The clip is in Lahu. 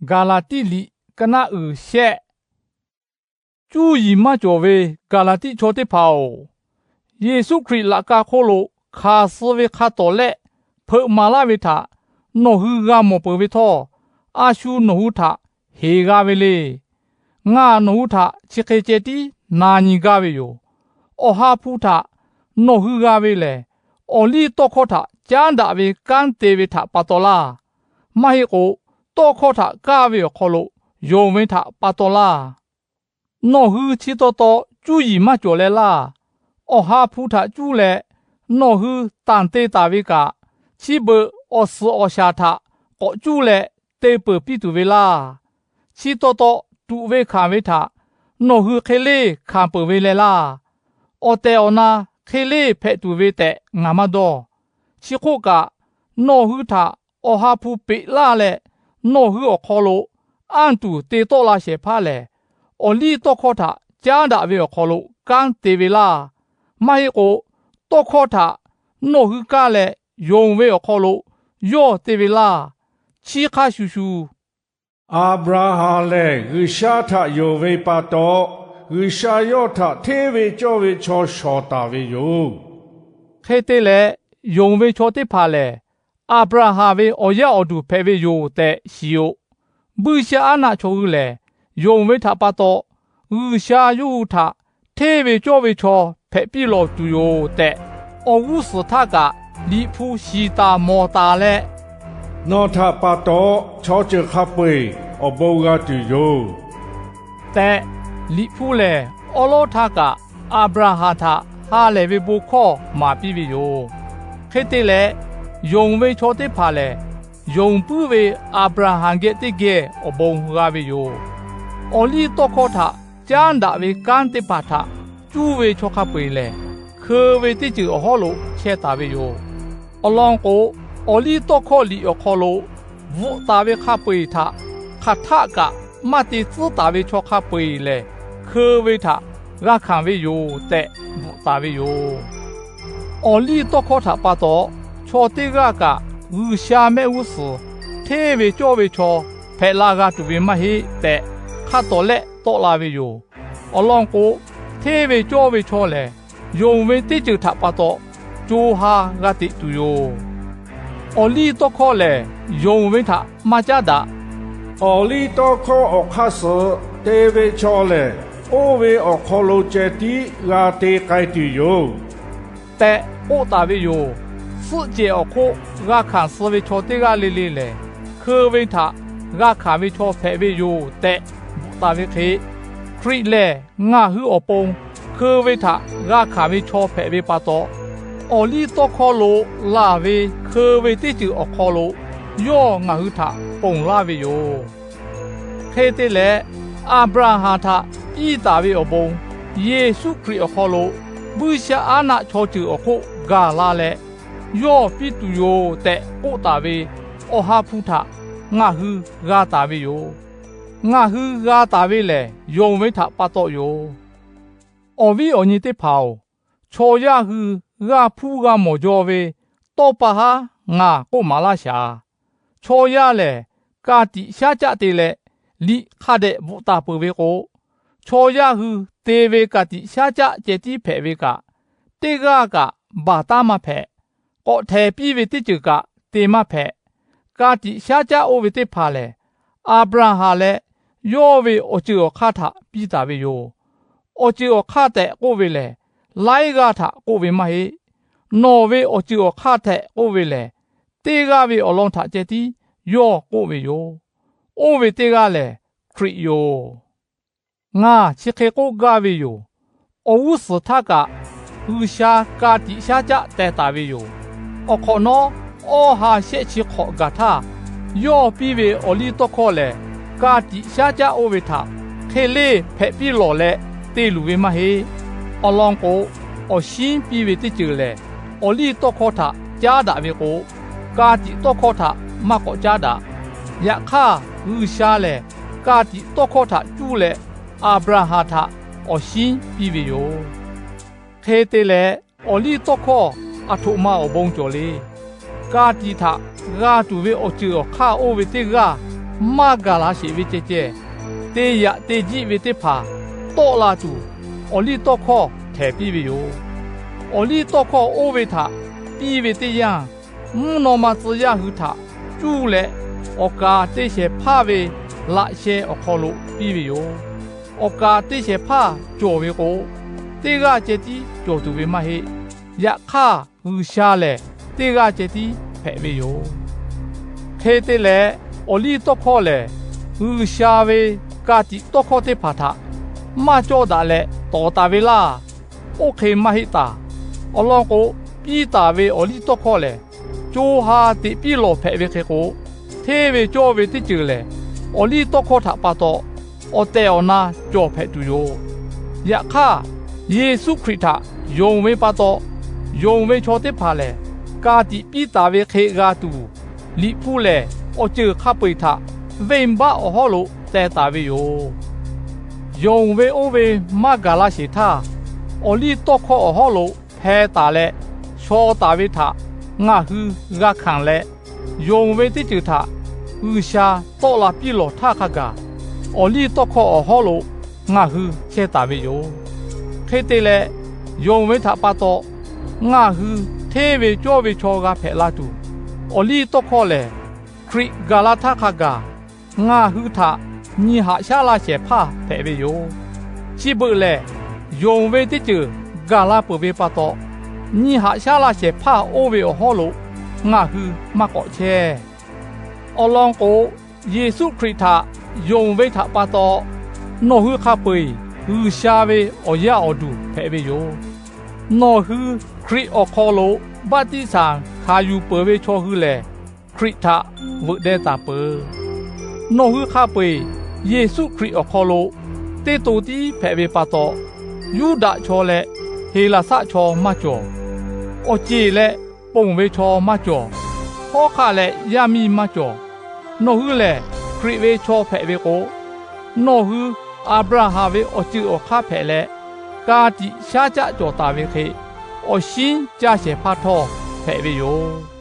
Gaˍlaˍtiˆ liꞈ ka naˆ uiˍ shehˆ. Cuˇ yiˍ maˇ cawˬ ve Gaˍlaˍtiˆ chaw teˇ hpaˍ-oˬ, Yeˍsuˆ Hkriꞈ laꞈ ka hk'oˆ lo hkanˍ suh ve hk'a tawˍ lehˆ hpeuꞈ maˍ laˇ ve htaꞈ nawˬ hui g'a mawˬ peuˬ ve htawˇ, a shu nawˬ hui htaꞈ heˍ g'a ve le. Ngaˬ nawˬ hui htaꞈ chi hk'e ceh tiˉ na nyi gaˇ ve yoˬ. Awˬ ha hpu htaꞈ nawˬ hui g'a ve lehˬ, awˬ liˇ tawˇ hkawˇ htaꞈ caˉ daꞈ ve kanˉ te ve htaꞈ pa taw laˇ. Maˇ heˆ k'o, tawˇ hkawˇ htaꞈ kaˇ ve awˬ hk'aw lo yonˍ ve htaꞈ pa taw laˇ. Nawˬ hui chi taw taw cuˇ yiˍ maˇ cawˬ leh laˇ. Awˬ ha hpu htaꞈ cuˇ leh nawˬ hui tanˬ te taˍ ve kaꞈ, chi beuꞈ awˬ suhˍ awˬ shaˍ htaꞈ k'awꞈ cuˇ leh te peuˬ piˇ tuˬ ve laˇ. Chi taw taw tuꞈ ve hkanˍ ve htaꞈ nawˬ hui hk'e leˇ hkanˍ peuˬ ve leh laˇ. Awˬ tehˬ awˬ na hk'e leˇ hpehꞈ tuˬ ve tehꞈ ngaˬ maˇ dawˇ. Chi hk'oˆ kaꞈ, nawˬ hui htaꞈ Awˬ ha hpu peꞈ laˇ leh, nawˬ hui awˬ hk'aw lo anˇ tuˬ te tawˆ la shehˍ hpaˇ lehˬ, awˬ liˇ tawˇ hkawˇ htaꞈ caˉ daꞈ ve awˬ hk'aw lo kanˉ te ve laˇ. Maˇ heˆ k'o, tawˇ hkawˇ htaꞈ nawˬ hui kaˇ leh yonˍ ve awˬ hk'aw lo yawˇ te ve laˇ. Chi hk'a shuˍ shuˍ, Aˍbraˍhanˍ lehˬ G'uiˬsha htaꞈ yonˍ ve pa taw, G'uiˬsha yawˇ htaꞈ hteˇ ve cawˇ ve chaw shawˍ taˍ ve yoˬ. Hk'e te leh, yonˍ ve chaw teˇ hpaˍ lehˬ, Aˍbraˍhanˍ ve awˬ yaˇ awˬ duˬ hpehꞈ ve yoˬ tehꞈ shiˍ-oꞈ. Buiˇshaˆaˉnaˆ chaw hui lehˬ, yonˍ ve htaꞈ pa taw G'uiˬsha yawˇ hui htaꞈ hteˇ ve cawˇ ve chaw hpehꞈ piˇ lawˬ tuˬ yoˬ tehꞈ, awˬ g'uˇ suhˍ htaˇ kaꞈ Liꞈ hpu shiˍ taˍ mawˬ taˍ leh, Nawˬ htaꞈ pa taw chaw ceuˬ hk'a peu-eˬ awˬ bon g'a tuˬ yoˬ tehꞈ, Liꞈ hpu lehˬ awˉ lawˉ htaˇ kaꞈ Aˍbraˍhanˍ htaꞈ ha lehˬ ve bon hkawˇ maˍ piˇ ve yoˬ. Hk'e te leh, yonˍ ve chaw teˇ hpaˍ lehˬ, yonˍ puiˉ ve Aˍbraˍhanˍ geh teˇ geh awˬ bon g'a ve yoˬ. Awˬ liˇ tawˇ hkawˇ htaꞈ caˉ daꞈ ve kanˉ teˇ hpaˍ htaꞈ cuˇ ve chaw hk'a peu-eˬ lehˬ, hkeu ve teˇ ceuˬ awˬ hawˉ lo chehˇ taˍ ve yoˬ. Awˬ lawn k'o, awˬ liˇ tawˇ hkawˇ liꞈ awˬ hk'aw lo bvuhꞈ taˍ ve hk'a peu-eˬ htaꞈ hk'aˬ htaˆ kaꞈ maˇ te tcuhˉ taˍ ve chaw hk'a peu-eˬ lehˬ, hkeu ve htaꞈ g'a hkanˍ ve yoˬ tehꞈ bvuhꞈ taˍ ve yoˬ. Awˬ liˇ tawˇ hkawˇ htaꞈ pa taw, chaw teˇ g'aˇ kaꞈ G'uiˬsha mehˆ g'uˇ suhˍ hteˇ ve cawˇ ve chaw hpehꞈ la g'a tuˬ ve maˇ heˆ tehꞈ, hk'a tawˍ lehˆ tawˆ la ve yoˬ. Awˬ lawn k'o, hteˇ ve cawˇ ve chaw lehˬ, yonˍ ve teˇ ceuˬ htaꞈ pa taw co ha g'a teꞈ tuˬ yoˬ. Awˬ liˇ tawˇ hkawˇ lehˬ, yonˍ ve htaꞈ maˇ caˉ daꞈ. Awˬ liˇ tawˇ hkawˇ awˬ hk'aˇ suh te ve chaw lehˬ, oˇ ve awˬ hk'aw lo ceh tiˉ g'a te k'ai tuˬ yoˬ tehꞈ k'oˆ taˍ ve yoˬ. Suhˆ cehˬ awˬ hk'oˆ g'a hkanˍ suh ve chaw teˇ g'aˇ le le lehˬ, hkeu ve htaꞈ g'a hkanˍ ve chaw hpehꞈ ve yoˬ tehꞈ bvuhꞈ taˍ ve hk'e, Hkriꞈ lehˬ ngaˬ hui awˬ pon hkeu ve htaꞈ g'a hkanˍ ve chaw hpehꞈ ve pa taw, awˬ liˇ tawˇ hkawˇ lo laˬ ve hkeu ve teˇ ceuˬ awˬ hk'aw lo yawˇ ngaˬ hui htaꞈ ponˬ laˇ ve yoˬ. Hk'e te leh, Aˍbraˍhanˍ htaꞈ piˇ taˍ ve awˬ bon Yeˍsuˆ Hkriꞈ awˬ hk'aw lo Buiˇshaˆaˉnaˆ chaw ceuˬ awˬ hk'oˆ gaˬ la leh, yawˇ piˇ tuˬ yoˬ tehꞈ k'oˆ taˍ ve Awˬ ha hpu htaꞈ ngaˬ hui g'a taˍ ve yoˬ. Ngaˬ hui g'a taˍ ve lehˬ, yonˍ ve htaꞈ pa taw yoˬ. Awˬ viˉ awˬ nyi teˇ hpaˍ-oˬ, chaw yaˇ hui g'a hpuˇ g'a mawˬ jaw ve tawˇ pa haˉ ngaˬ k'oˆ maˍ laˇ shaˍ. Chaw yaˇ lehˬ, ka tiꞈ shaˉ caˆ te leh liꞈ hk'a dehꞈ bvuhꞈ taˍ peuˬ ve k'o, chaw yaˇ hui te ve ka tiꞈ shaˉ caˆ ceh tiˉ hpehꞈ ve kaꞈ, teˇ g'aˇ kaꞈ baˬ taˉ maˇ hpehꞈ. K'awꞈ htehˍ piˇ ve teˇ ceuˬ kaꞈ te maˇ hpehꞈ. Ka tiꞈ shaˉ caˆ oˇ ve teˇ hpaˍ lehˬ, Aˍbraˍhanˍ leh yawˇ ve awˬ ceuˬ awˬ hk'aˇ htaꞈ piˇ taˍ ve yoˬ. Awˬ ceuˬ awˬ hk'aˇ tehꞈ k'oˆ ve lehˬ, laiˉ g'aˇ htaꞈ k'oˆ ve maˇ heˆ. Nawˬ ve awˬ ceuˬ awˬ hk'aˇ tehꞈ k'oˆ ve lehˬ, teˇ g'aˇ ve awˬ lawn htaꞈ ceh tiˉ yawˇ k'oˆ ve yoˬ. Oˇ ve teˇ g'aˇ lehˬ, Hkriꞈ yoˬ. Ngaˬ chi hk'e k'oˆ gaˇ ve yoˬ. Awˬ g'uˇ suhˍ htaˇ kaꞈ G'uiˬsha ka tiꞈ shaˉ caˆ teh taˍ ve yoˬ. Awˬ hk'awꞈ nawˉ, awˇ ha shehˆ chi hk'awꞈ gaˬ htaˇ, yawˇ piˇ ve awˬ liˇ tawˇ hkawˇ lehˬ, ka tiꞈ shaˉ caˆ oˇ ve htaꞈ hk'e leˇ hpehꞈ piˇ lawˬ leh te luˬ ve maˇ heˆ. Awˬ lawn k'o, awˬ shinˉ piˇ ve teˇ ceuˬ lehˬ, awˬ liˇ tawˇ hkawˇ htaꞈ caˉ daꞈ ve k'o, ka tiꞈ tawˇ hkawˇ htaꞈ maˇ k'awꞈ caˉ daꞈ. Yaꞈ hk'aˇ, G'uiˬsha lehˬ ka tiꞈ tawˇ hkawˇ htaꞈ cuˇ leh Aˍbraˍhanˍ htaꞈ awˬ shinˉ piˇ ve yoˬ. Hk'e te leh, awˬ liˇ tawˇ hkawˇ aˬ htoꞈ ma awˬ bon cawˬ le. Ka tiꞈ htaꞈ g'a tuˬ ve awˬ ceuˬ awˬ hk'aˇ oˇ ve teˇ g'aˇ maˇ gaˬ la sheˍ ve ceh ceh, te yaꞈ te jiˆ ve teˇ hpaˍ tawˆ la tuˬ, awˬ liˇ tawˇ hkawˇ htehˍ piˇ ve yoˬ. Awˬ liˇ tawˇ hkawˇ oˇ ve htaꞈ piˇ ve teˇ yanˇ, mvuhˇ naw ma tcuh yaˇ hui htaꞈ cuˇ leh, awˬ kaˍ te shehˍ hpaˇ ve laꞈ sheh awˬ hk'aw lo piˇ ve yoˬ. Awˬ kaˍ te shehˍ hpaˇ cawˬ ve k'o, teˇ g'aˇ ceh tiˉ cawˬ tuˬ ve maˇ heˆ. Yaꞈ hk'aˇ, G'uiˬsha lehˬ teˇ g'aˇ ceh tiˉ hpehꞈ ve yoˬ. Hk'e te leh, awˬ liˇ tawˇ hkawˇ lehˬ, G'uiˬsha ve ka tiꞈ tawˇ hkawˇ teˇ hpaˍ htaꞈ maˇ cawˇ daꞈ leh tawˍ taˍ ve laˇ. Oˇ hk'e maˇ heˆ taˍ. Awˬ lawn k'o, piˇ taˍ ve awˬ liˇ tawˇ hkawˇ lehˬ, co ha teꞈ piˇ lawˬ hpehꞈ ve hk'e k'o, hteˇ ve cawˇ ve teˇ ceuˬ lehˬ, awˬ liˇ tawˇ hkawˇ htaꞈ pa taw awˬ tehˬ awˬ na cawˬ hpehꞈ tuˬ yoˬ. Yaꞈ hk'aˇ, Yeˍsuˆ Hkriꞈ htaꞈ yonˍ ve pa taw, yonˍ ve chaw teˇ hpaˍ lehˬ, ka tiꞈ piˇ taˍ ve hk'e g'a tuˬ, Liꞈ hpu lehˬ awˬ ceuˬ hk'a peu-eˬ htaꞈ venˇbaˆ awˬ hawˉ lo teh taˍ ve yoˬ. Yonˍ ve oˇ ve maˇ gaˬ la sheˍ htaˇ, awˬ liˇ tawˇ hkawˇ awˬ hawˉ lo hpeh taˍ leh shaw taˍ ve htaꞈ ngaˬ hui g'a hkanˍ leh, yonˍ ve teˇ ceuˬ htaꞈ G'uiˬsha tawˆ la piˇ lawˬ htaˇ hk'a gaˬ, awˬ liˇ tawˇ hkawˇ awˬ hawˉ lo ngaˬ hui chehˇ taˍ ve yoˬ. Hk'e te leh, yonˍ ve htaꞈ pa taw ngaˬ hui hteˇ ve cawˇ ve chaw g'a hpehꞈ la tuˬ, awˬ liˇ tawˇ hkawˇ lehˬ, Hkriꞈ gaˬ la htaˇ hk'a gaˬ ngaˬ hui htaꞈ nyi haꞈ shaˉ laˇ shehˍ hpaˇ hpehꞈ ve yoˬ. Chi beuꞈ lehˬ, yonˍ ve teˇ ceuˬ gaˬ la peuˬ ve pa taw, nyi haꞈ shaˉ laˇ shehˍ hpaˇ oˇ ve awˬ hawˉ lo ngaˬ hui maˇ k'awꞈ chehˇ. Awˬ lawn k'o, Yeˍsuˆ Hkriꞈ htaꞈ yonˍ ve htaꞈ pa taw, nawˬ hui hk'a peu-eˬ G'uiˬsha ve awˬ yaˇ awˬ duˬ hpehꞈ ve yoˬ. Nawˬ hui Hkriꞈ awˬ hk'aw lo baˆtiˆsaˬ hkanˍ yuˬ peuˬ ve chaw hui lehˬ, Hkriꞈ htaꞈ veuꞈ deh taˍ peuˬ. Nawˬ hui hk'a peu-eˬ Yeˍsuˆ Hkriꞈ awˬ hk'aw lo teˇ to tiˉ hpehꞈ ve pa taw, Yuˇdaꞈ chaw leh Heˍlaˍsaˆ chaw maˇ cawˬ, awˬ ceˬ leh ponˬ ve chaw maˇ cawˬ, hawˉ hk'aˆ leh yaˇ miˇ maˇ cawˬ. Nawˬ hui lehˬ Hkriꞈ ve chaw hpehꞈ ve k'o, nawˬ hui Aˍbraˍhanˍ ve awˬ ceuˬ awˬ hk'aˇ hpehꞈ leh, ka tiꞈ shaˉ caˆ cawˬ taˍ ve hk'e, awˬ shinˉ caˇ shehˍ hpaˇ htawˇ hpehꞈ ve yoˬ.